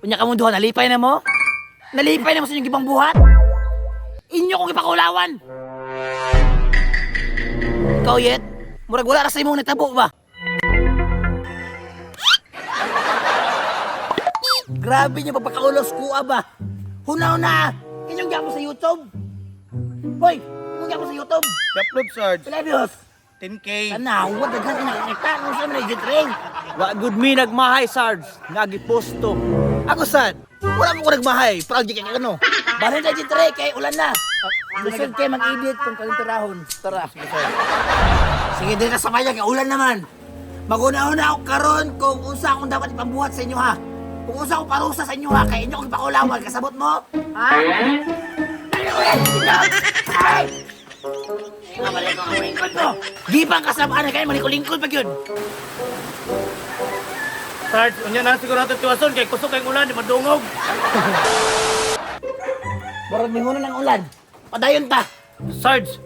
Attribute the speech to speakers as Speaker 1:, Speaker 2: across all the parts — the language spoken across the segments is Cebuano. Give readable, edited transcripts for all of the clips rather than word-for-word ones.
Speaker 1: Unya ka duha, nalipay na mo? Nalipay na mo sa inyong gibang buhat? Inyo kong ipakaulawan! Ikaw, Yet, murag wala ra sa imong natabo ba? Grabe niyo pagpakaulos kuha ba? Hunaw na! Inyong gyapon sa YouTube! Hoy! Inyong gyapon sa YouTube!
Speaker 2: Upload, Sarge.
Speaker 1: Pila views?
Speaker 2: 10K.
Speaker 1: Tanawa, daghan ka nakakita. Kung saan man legit ring.
Speaker 3: Wa good me nagmahay, Sarge. Nagiposto.
Speaker 2: Ako sad. Wala mo ko nagmahay. Proud kay ano.
Speaker 1: Balhin na legit ring, kay ulan na. Lusod kay mag-edit kung kalinturahon. Tara. Sige, dito sa payag, kay ulan naman. Maguna-una ako karon kung unsa akong dapat ipambuhat sa inyo ha. Kung unsa akong parusa sa inyo ha, kay inyo akong ipakulawan. Kasabot mo? Ha? Ay! Ay! Mali ko ang lingkod mo! Di pa ang kasabaan na kayo, mali ko lingkod pa yun!
Speaker 2: Sarge, unya na siguro natin tiwason kay kusog kay ulan di madungog.
Speaker 1: Murag mihunan ng ulan. Padayon ta!
Speaker 2: Sarge,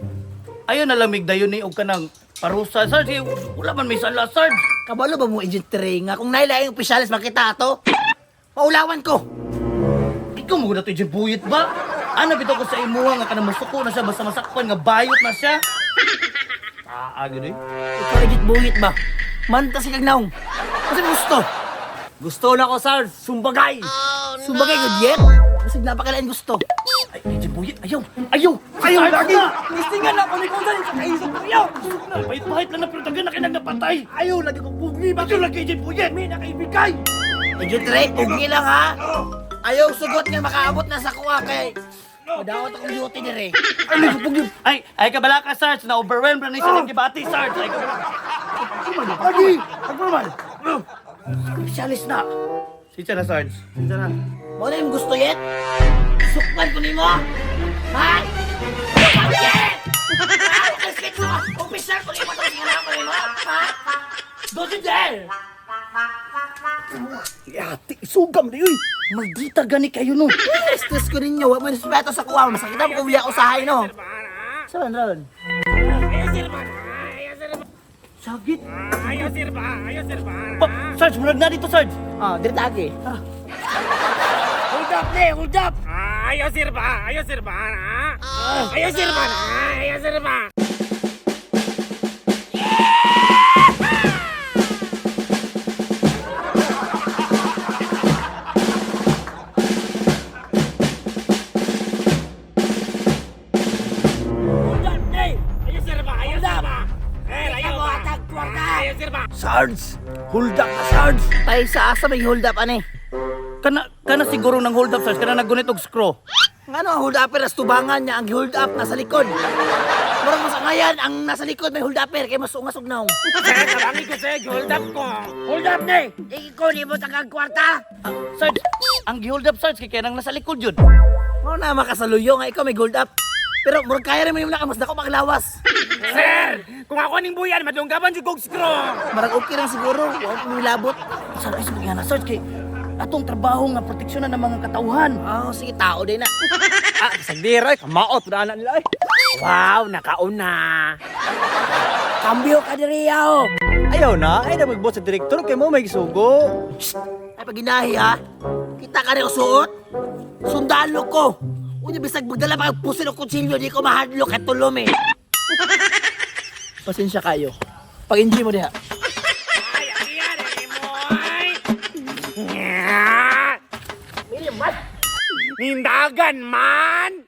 Speaker 2: ayo na lamig dayon ni og kanang parusa. Sarge, eh, wala man may sala, Sarge.
Speaker 1: Kabalo ba mo Agent Trey nga kung nailaing opisyalis makita ato? Maulawan ko!
Speaker 2: Ikaw mo gud ato buyit ba? Ana bitaw ko sa imuha nga kanang masuko na siya basta masakpan nga bayot na siya. Ah, gud eh.
Speaker 1: Ikaw Agent Buhit ba? Manta si Kagnaong. Kasi gusto.
Speaker 3: Gusto na ko, Sarge. Sumbagay.
Speaker 1: Sumbagay good yet. Basig napakalain gusto.
Speaker 2: Ay, Agent Buyit, ayaw, ayaw, ayaw lagi.
Speaker 3: Mistingan na ako ni Kunsan sa kaisog ko. Ayaw!
Speaker 2: Pahit-pahit lang na pero tagan na kinang napatay.
Speaker 3: Ayaw lagi kong pugni.
Speaker 2: Ayaw lagi Agent Buyit.
Speaker 3: May nakaibigay.
Speaker 1: Agent Trey, pugni lang ha. Ayaw sugot nga makaabot na sa kuha kay Madaot akong duty dire.
Speaker 2: Ay, lagi pugni. Ay, ay kabala ka, Sarge. Na-overwhelm na ni sa gibati, Sarge. Ay, kabala.
Speaker 3: Agi! Agpamal!
Speaker 1: Opisyalis na.
Speaker 2: Siya na, Sarge.
Speaker 3: Siya na.
Speaker 1: Mo na yung gusto yet? Sukman ko nimo? Ha? Sukman yet! Ha? Kasi ko, opisyal ko nimo tapos nga ko nimo? Ha? Don't you dare!
Speaker 2: Ate, isugam na yun. Maldita gani kayo no.
Speaker 1: Stress ko ninyo, wag mo respeto sa kuha. Masakit ako kung ako usahay, no? Saan ron?
Speaker 2: Sagit. Pa, Sarge, murag na dito, Sarge.
Speaker 1: Ah, dire tagi.
Speaker 4: Hold up, ne! Hold up! Ayaw, sir ba? Ayaw, sir ba? Ayaw, sir ba? Ayaw, sir ba? Hold up, ne! Ayaw, sir ba? Ayaw, sir ba? Eh, ayaw ba? Ayaw, sir ba?
Speaker 2: Sarge, hold up na, Sarge.
Speaker 1: Tay sa asa may hold up ani.
Speaker 2: Kana, kana siguro ng hold up, Sarge. Kana naggunit og screw.
Speaker 1: Ngano ang hold upper as tubangan niya ang hold up nasa likod. Murag mas angayan ang nasa likod may hold upper kay mas ungas og naong.
Speaker 4: Sir, tabangi ko, sir. Hold up ko. Hold up, ne! Ikaw, ni mo tagang kwarta.
Speaker 2: Ah, Sarge, ang gi-hold up, Sarge, kay kanang nasa likod yun.
Speaker 1: Mao na makasaluyo nga ikaw may hold up. Pero murag kaya rin mo yung mas dako paglawas.
Speaker 4: Sir, kung ako ning buyan, madunggaban jud kog screw.
Speaker 1: Marag okay lang siguro, wa mo milabot.
Speaker 2: Sarge, ay, nga na, Sarge, kay atong trabaho nga proteksyonan ng mga katauhan.
Speaker 1: Oh, sige tao din na.
Speaker 3: Ah, sagdira. Kamaot na anak nila ay.
Speaker 4: Wow, nakauna.
Speaker 1: Kambyo ka diri yaw.
Speaker 3: Ayaw na. Ay, na magbuot sa direktor kay mo may sugo.
Speaker 1: Ay paginahi ha. Kita ka rin suot. Sundalo ko. Unya bisag magdala pa kag pusil o kutsilyo di ko mahadlok at tulom eh. Pasensya kayo. Pag-enjoy mo diha.
Speaker 4: Ay, ayan, ay mo, ay. Nindagan man!